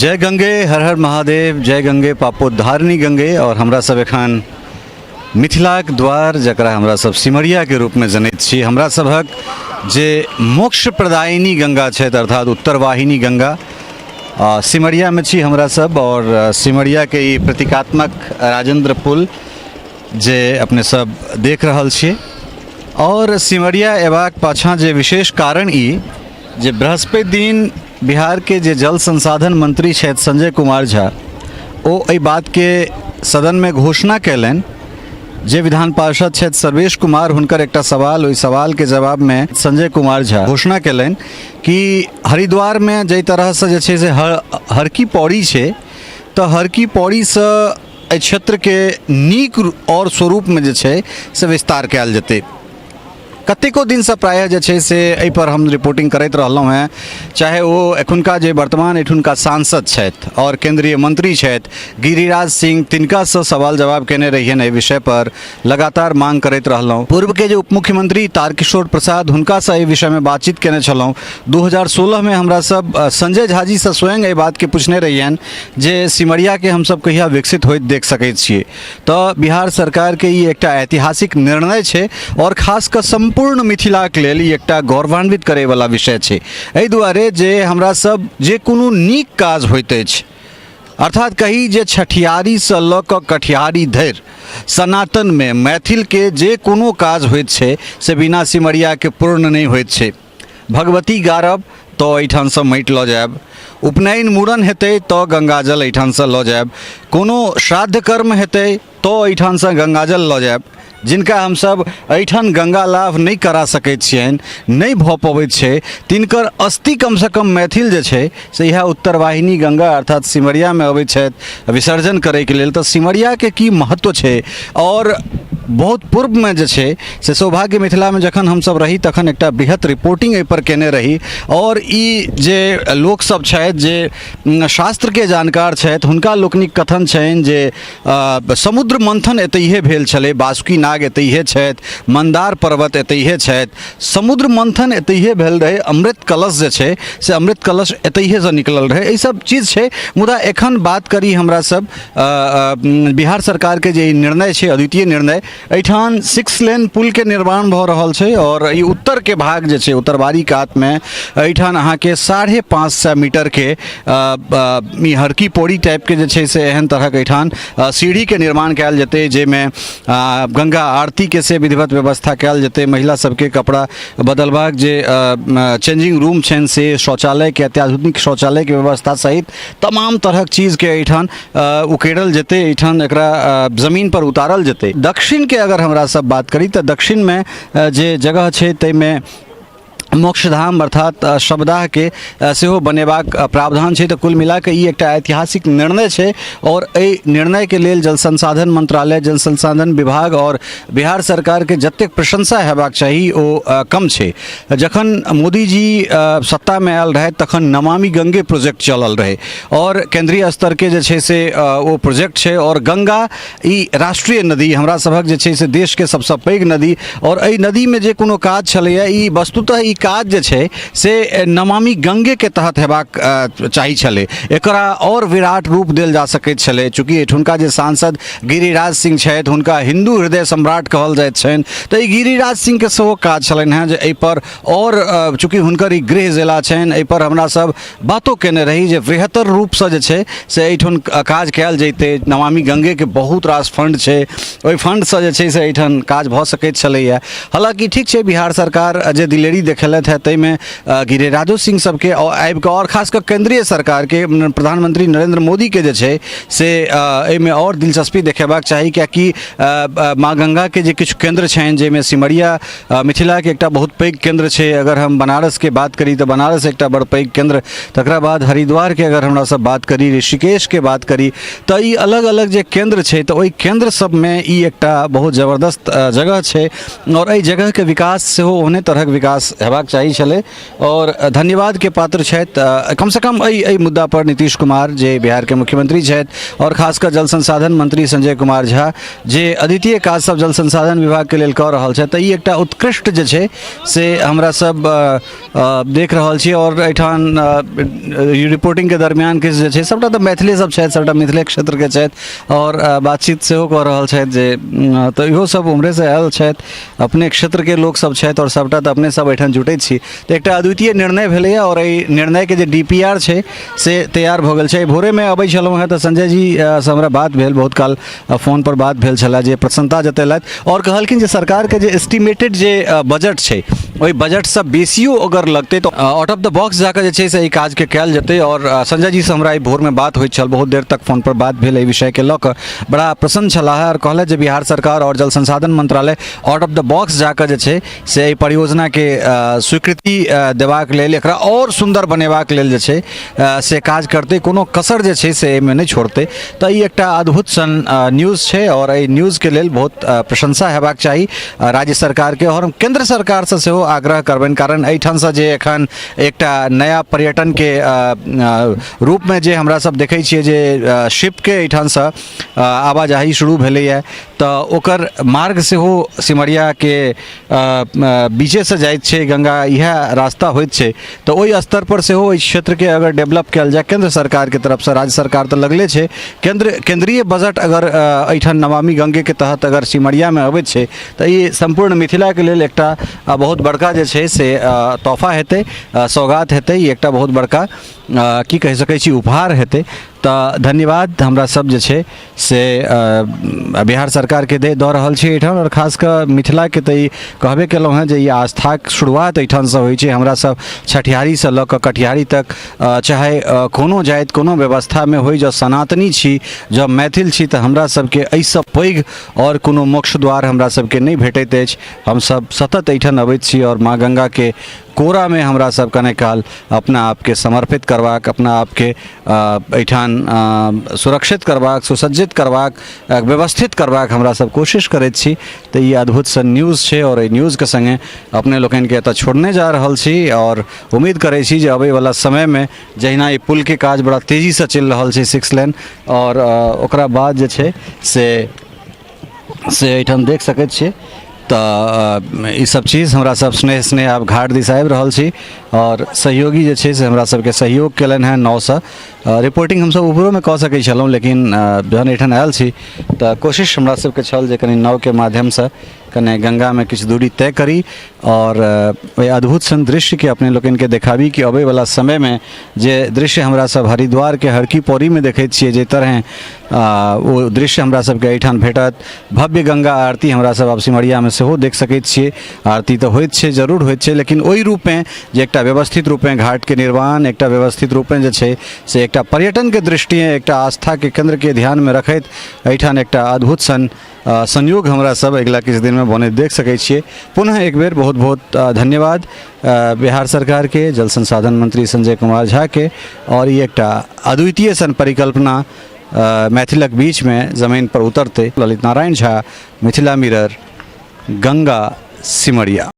जय गंगे हर हर महादेव, जय गंगे पापोद्धारिणी गंगे। और हमरा सब एखन मिथिलाक द्वार, जकरा हमरा सब सिमरियाके रूपमे जनैत छी, हमरा सभक जे मोक्ष प्रदायिनी गंगा छथि, अर्थात उत्तरवाहिनी गंगा, सिमरियामे छी हमरा सब। और सिमरियाके ई प्रतीकात्मक राजेंद्र पुल जे अपने सब देख रहल छियै। और सिमरिया अयबाक पाछाँ जे विशेष कारण ई जे बृहस्पति दिन बिहारके जे जल संसाधन मंत्री छथि संजय कुमार झा, ओ एहि बातके सदनमे घोषणा कयलनि। जे विधान पार्षद छथि सर्वेश कुमार, हुनकर एकटा सवाल, ओहि सवालके जवाबमे संजय कुमार झा घोषणा कयलनि कि हरिद्वारमे जाहि तरहसँ जे छै से हरकी पौड़ी छै, तऽ हरकी पौड़ीसँ एहि क्षेत्रके नीक आओर स्वरूपमे जे छै से विस्तार कयल जेतै। कतेको दिनसँ प्रायः जे छै से एहिपर हम रिपोर्टिंग करैत रहलहुँ हेँ, चाहे ओ एखुनका जे वर्तमान एठुनका सांसद छथि आओर केन्द्रीय मंत्री छथि गिरिराज सिंह, तिनकासँ सवाल जवाब केने रहियनि एहि विषयपर, लगातार मांग करैत रहलहुँ। पूर्वके जे उप मुख्यमंत्री तारकिशोर प्रसाद, हुनकासँ एहि विषयमे बातचीत केने छलहुँ। 2016मे हमरा सब संजय झाजीसँ स्वयं एहि बातके पुछने रहियनि जे सिमरियाके हमसब कहिया विकसित होइत देख सकैत छियै। तऽ बिहार सरकारके ई एकटा ऐतिहासिक निर्णय छै आओर खास कऽ सम्पूर्ण मिथिलाके लेल ई एकटा गौरवान्वित करैवला विषय छै। एहि दुआरे जे हमरा सब जे कोनो नीक काज होइत अछि, अर्थात कही जे छठियारीसँ लऽ कऽ कटिहारी धरि सनातनमे मैथिलके जे कोनो काज होइत छै से बिना सिमरियाके पूर्ण नहि होइत छै। भगवती गाड़ब तऽ एहिठामसँ माटि लऽ जायब, उपनयन मूड़न हेतै तऽ गङ्गाजल एहिठामसँ लऽ जायब, कोनो श्राद्ध कर्म हेतै तऽ एहिठामसँ गङ्गाजल लऽ जायब। जिनका हमसभ एहिठाम गङ्गा लाभ नहि करा सकै छियनि, नहि भऽ पबैत छै, तिनकर अस्थि कमसँ कम मैथिल जे छै से इएह उत्तरवाहिनी गङ्गा अर्थात सिमरियामे अबै छथि विसर्जन करैके लेल। तऽ सिमरियाके की महत्व छै? आओर बहुत पूर्वमे जे छै से सौभाग्य मिथिलामे जखन हमसभ रही तखन एकटा बृहत रिपोर्टिंग एहिपर केने रही। आओर ई जे लोकसभ छथि, जे शास्त्रके जानकार छथि, हुनका लोकनिक कथन छनि जे समुद्र मन्थन एतहिए भेल छलै, बासुकी नाग एतहिए छथि, मन्दार पर्वत एतहिए छथि, समुद्र मन्थन एतहिए भेल रहै, अमृत कलश जे छै से अमृत कलश एतहिएसँ निकलल रहै, एहिसभ चीज छै। मुदा एखन बात करी हमरा सब बिहार सरकारके जे ई निर्णय छै, अद्वितीय निर्णय, एहिठाम 6 लेन पुलके निर्माण भऽ रहल छै आओर ई उत्तरके भाग जे छै, उत्तरवारी कातमे एहिठाम अहाँके 550 मीटरके ई हरकी पौड़ी टाइपके जे छै से एहन तरहक एहिठाम सीढ़ीके निर्माण कयल जेतै, जाहिमे गंगा आरतीके से विधिवत व्यवस्था कयल जेतै, महिला सबके कपड़ा बदलबाक जे चेंजिंग रूम छनि से, शौचालयके, अत्याधुनिक शौचालयके व्यवस्था सहित तमाम तरहक चीजके एहिठाम उकेरल जेतै, एहिठाम एकरा जमीन पर उतारल जेतै। दक्षिणके अगर हमरा सब बात करी तऽ दक्षिणमे जे जगह छै ताहिमे मोक्षधाम अर्थात शवदाहके सेहो बनेबाक प्रावधान छै। तऽ कुल मिलाकऽ ई एकटा ऐतिहासिक निर्णय छै आओर एहि निर्णयके लेल जल संसाधन मंत्रालय, जल संसाधन विभाग आओर बिहार सरकारके जतेक प्रशंसा हेबाक चाही ओ कम छै। जखन मोदीजी सत्तामे आयल रहथि तखन नमामि गंगे प्रोजेक्ट चलल रहै आओर केन्द्रीय स्तरके जे छै से ओ प्रोजेक्ट छै। आओर गंगा ई राष्ट्रीय नदी, हमरा सभक जे छै से देशके सबसँ पैघ नदी, आओर एहि नदीमे जे कोनो काज छलैए, ई वस्तुतः ई काज जे छै से नमामि गंगेके तहत हेबाक चाही छलै। एकरा आओर विराट रूप देल जा सकैत छलै। चूँकि एहिठुनका जे सांसद गिरिराज सिंह छथि, हुनका हिन्दू हृदय सम्राट कहल जाइत छनि, तऽ ई गिरिराज सिंहके सेहो काज छलनि हेँ जे एहिपर आओर, चूँकि हुनकर ई गृह जिला छनि, एहिपर हमरा सब बातो केने रही जे बृहत्तर रूपसँ जे छै से एहिठाम काज कयल जैतै। नमामि गंगेके बहुत रास फंड छै, ओहि फंडसँ जे छै से एहिठाम काज भऽ सकैत छलैए। हालाँकि ठीक छै, बिहार सरकार जे दिलेरी देखेलथि हेँ ताहिमे गिरिराजो सिंह सबके आबिकऽ आओर खास कऽ केन्द्रीय सरकारके, प्रधानमंत्री नरेन्द्र मोदीके जे छै से एहिमे आओर दिलचस्पी देखेबाक चाही, कियाकि माँ गंगाके जे किछु केन्द्र छनि, जाहिमे सिमरिया मिथिलाके एकटा बहुत पैघ केन्द्र छै। अगर हम बनारसके बात करी तऽ बनारस एकटा बड़ पैघ केन्द्र, तकरा बाद हरिद्वारके अगर हमरा सब बात करी, ऋषिकेशके बात करी, तऽ ई अलग अलग जे केन्द्र छै तऽ ओहि केन्द्र सबमे ई एकटा बहुत जबरदस्त जगह छै आओर एहि जगहके विकास सेहो ओहने तरहक विकास हेबाक हेबाक चाही छलै आओर धन्यवादके पात्र छथि कमसँ कम एहि एहि मुद्दापर नीतीश कुमार जे बिहारके मुख्यमंत्री छथि आओर खास कऽ जल संसाधन मंत्री संजय कुमार झा जे अद्वितीय काज सब जल संसाधन विभागके लेल कऽ रहल छथि। तऽ ई एकटा उत्कृष्ट जे छै से हमरा सब देख रहल छी। आओर एहिठाम रिपोर्टिंगके दरमियान किछु जे छै सभटा तऽ मैथिले सब छथि, सभटा मिथिले क्षेत्रके छथि आओर बातचीत सेहो कऽ रहल छथि जे तऽ इहो सब उम्हरेसँ आयल छथि, अपने क्षेत्रके लोकसभ छथि आओर सभटा तऽ अपने सब एहिठाम जुटैत छी। तऽ एकटा अद्वितीय निर्णय भेलैए आओर एहि निर्णयके जे डी पी आर छै से तैयार भऽ गेल छै। भोरेमे अबै छलहुँ हेँ तऽ संजय जी सँ हमरा बात भेल, बहुत काल फोनपर बात भेल छलए, जे प्रसन्नता जतेलथि आओर कहलखिन जे सरकारके जे एस्टिमेटेड जे बजट छै ओहि बजटसँ बेसियो अगर लगतै तऽ आउट ऑफ the box जाकऽ जे छै से एहि काजके कयल जेतै। आओर संजय जीसँ हमरा एहि भोरमे बात होइत छल, बहुत देर तक फोनपर बात भेल एहि विषयके लऽ कऽ, बड़ा प्रसन्न छलाह आओर कहलथि जे बिहार सरकार आओर जल संसाधन मंत्रालय आउट ऑफ the box जाकऽ जे छै से एहि परियोजनाके स्वीकृति देबाक लेल, एकरा आओर सुन्दर बनेबाक लेल जे छै से काज करतै, कोनो कसर जे छै से एहिमे नहि छोड़तै। तऽ ई एकटा अद्भुत सन न्यूज छै आओर एहि न्यूजके लेल बहुत प्रशंसा हेबाक चाही राज्य सरकारके आओर हम केन्द्र सरकारसँ सेहो आग्रह करबनि, कारण एहिठामसँ जे एखन एकटा नया पर्यटनके रूपमे जे हमरा सब देखै छियै जे शिपके एहिठामसँ आवाजाही शुरू भेलैए तऽ ओकर मार्ग सेहो सिमरियाके बीचेसँ जाइत छै, गंगा इएह रास्ता होइत छै। तऽ ओहि स्तरपर सेहो एहि क्षेत्रके अगर डेवलप कयल जाय केन्द्र सरकारके तरफसँ, राज्य सरकार तऽ लगले छै, केन्द्रीय बजट अगर एहिठाम नमामि गंगेके तहत अगर सिमरियामे अबैत छै तऽ ई सम्पूर्ण मिथिलाके लेल एकटा बहुत बड़का जे छै से तोहफा हेतै, सौगात हेतै, ई एकटा बहुत बड़का की कहि सकै छी उपहार हेतै। तऽ धन्यवाद हमरा सब जे छै से बिहार सरकारके दऽ रहल छी एहिठाम आओर खास कऽ मिथिलाके तऽ ई कहबे केलहुँ हेँ जे ई आस्थाके शुरुआत एहिठामसँ होइ छै। हमरा सब छठिहारीसँ लऽ कऽ कटिहारी तक चाहे कोनो जाति कोनो व्यवस्थामे होइ, जँ सनातनी छी, जँ मैथिल छी तऽ हमरा सबके एहिसँ पैघ आओर कोनो मोक्ष द्वार हमरा सबके नहि भेटैत अछि। हमसब सतत एहिठाम अबैत छी आओर माँ गङ्गाके कोरामे हमरा सब कने काल अपना आपके समर्पित करबाक, अपना आपके एहिठाम सुरक्षित करबाक, सुसज्जित करबाक, व्यवस्थित करबाक हमरा सब कोशिश करैत छी। तऽ ई अद्भुत सन न्यूज़ छै आओर एहि न्यूज़के सङ्गे अपने लोकनिके एतऽ छोड़ने जा रहल छी आओर उम्मीद करै छी जे अबैवला समयमे जहिना ई पुलके काज बड़ा तेजीसँ चलि रहल छै सिक्स लेन आओर ओकरा बाद जे छै से एहिठाम देख सकैत छियै। तऽ ईसब चीज हमरा सब स्नेह स्नेह आब घाट दिस आबि रहल छी आओर सहयोगी जे छै से हमरा सबके सहयोग केलनि हेँ नावसँ। रिपोर्टिंग हमसब ऊपरोमे कऽ सकै छलहुँ, लेकिन जहन एहिठाम आयल छी तऽ कोशिश हमरा सबके छल जे कनि नावके माध्यमसँ कने गङ्गामे किछु दूरी तय करी आओर ओहि अद्भुत सन दृश्यके अपने लोकनिके देखाबी कि अबैवला समयमे जे दृश्य हमरा सब हरिद्वारके हरकी पौड़ीमे देखैत छियै, जाहि तरहेँ ओ दृश्य हमरा सबके एहिठाम भेटत। भव्य गङ्गा आरती हमरा सब आब सिमरियामे सेहो देख सकैत छियै। आरती तऽ होइत छै, जरूर होइत छै, लेकिन ओहि रूपमे जे एकटा व्यवस्थित रूपे घाटके निर्माण, एकटा व्यवस्थित रूपे जे छै से एकटा पर्यटनके दृष्टिए, एकटा आस्थाके केन्द्रके ध्यानमे रखैत एहिठाम एकटा अद्भुत सन संयोग हमरा सब अगिला किछु दिनमे बनैत देख सकै छियै। पुनः एक बेर बहुत बहुत धन्यवाद बिहार सरकारके, जल संसाधन मंत्री संजय कुमार झाके आओर ई एकटा अद्वितीय सन परिकल्पना मैथिलक बीचमे जमीन पर उतरतै। ललित नारायण झा, मिथिला मिरर, गंगा, सिमरिया।